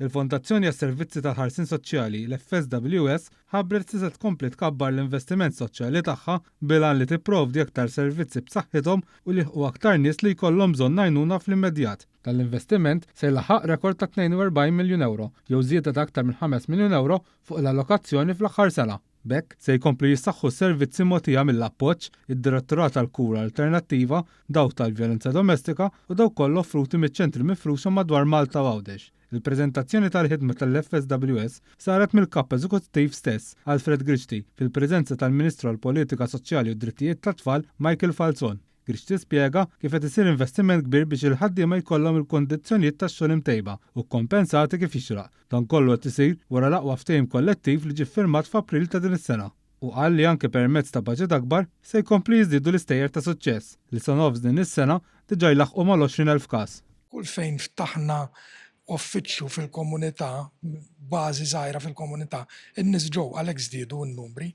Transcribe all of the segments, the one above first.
Il-Fondazzjoni għas-Servizzi tal-Ħarsien Soċjali, l-FSWS, ħabbret li se tkompli tkabbar l-investiment soċjali tagħha bil-għan li tipprovdi aktar servizzi b'saħħithom u jilħqu aktar nies li jkollhom bżonn għajnuna fl-immedjat. Dan l-investiment se jlaħħaq rekord ta' 42 miljun ewro, jew żieda ta' aktar minn 5 miljun ewro fuq l-allokazzjoni fl-aħħar sena. B'hekk, se jkomplu jissaħħu s-servizzi mogħtija mill-Appoġġ, id-Direttorat għall-Kura Alternattiva, dawk tal-Vjolenza Domestika u dawk kollha offruti miċ-ċentri mifruxa madwar Malta u Għawdex. Il-preżentazzjoni tal-ħidma tal-FSWS saret mill-Kap Eżekuttiv stess, Alfred Grixti, fil-preżenza tal-Ministru għall-Politika Soċjali u d-Drittijiet tat-Tfal, Michael Falzon. Grixti spjega kif qed isir investiment kbir biex il-ħaddiema jkollhom il-kundizzjonijiet tax-xogħol imtejba u kkompensati kif jixraq. Dan kollu qed isir wara l-aqwa ftehim kollettiv li ġie ffirmat f'April ta' din is-sena. Hu qal li anke permezz ta' baġit akbar se jkomplu jiżdiedu l-istejjer ta' suċċess li sa nofs din is-sena diġà jlaħħqu mal-20,000 każ. Kull fejn ftaħna uffiċċju fil-komunità, bażi żgħira fil-komunità, in-nies ġew għalhekk żdiedu n-numri.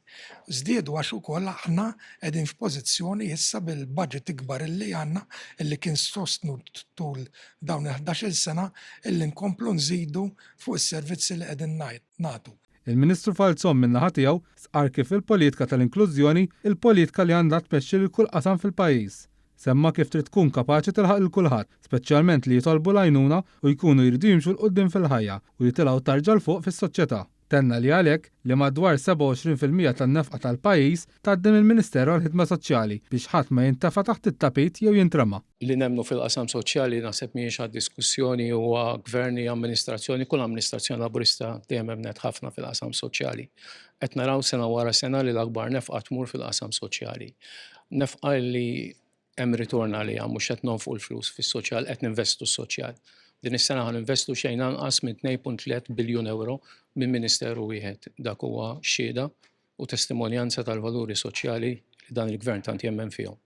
Żdiedu għax ukoll aħna qegħdin f'pożizzjoni issa bil-budget ikbar illi għandna illi kien sostnut tul dawn il-ħdax-il sena illi nkomplu nżidu fuq is-servizzi li qegħdin nagħtu. Il-Ministru Falzon min-naħa tiegħu stqarr kif il-politika tal-inklużjoni hi l-politika li għandha tmexxi lil kull qasam fil-pajjiż. Semma kif trid tkun kapaċi tilħaq lil kulħadd, speċjalment li jitolbu l-għajnuna u jkunu jridu jimxu 'l quddiem fil-ħajja u jitilgħu tarġa 'l fuq fis-soċjetà. Tenna li għalhekk li madwar 27% tan-nefqa tal-pajjiż tgħaddi mill-Ministeru għall-Ħidma Soċjali biex ħadd ma jintefa' taħt it-tapit jew jintrema. Li nemmnu fil-qasam soċjali naħseb mhijiex għad-diskussjoni huwa gvern hija amministrazzjoni, kull amministrazzjoni Laburista dejjem emmnet ħafna fil-qasam soċjali. Qed naraw sena wara sena li l-akbar nefqa tmur fil-qasam soċjali. Nefqa li hemm ritorn għaliha mhux qed nonfqu l-flus fis-soċjal, qed ninvestu s-soċjal. Din is-sena ħa ninvestu xejn anqas minn 2.3 biljun ewro minn ministeru wieħed. Dak huwa xhieda u testimonjanza tal-valuri soċjali li dan il-gvern tant jemmen fihom.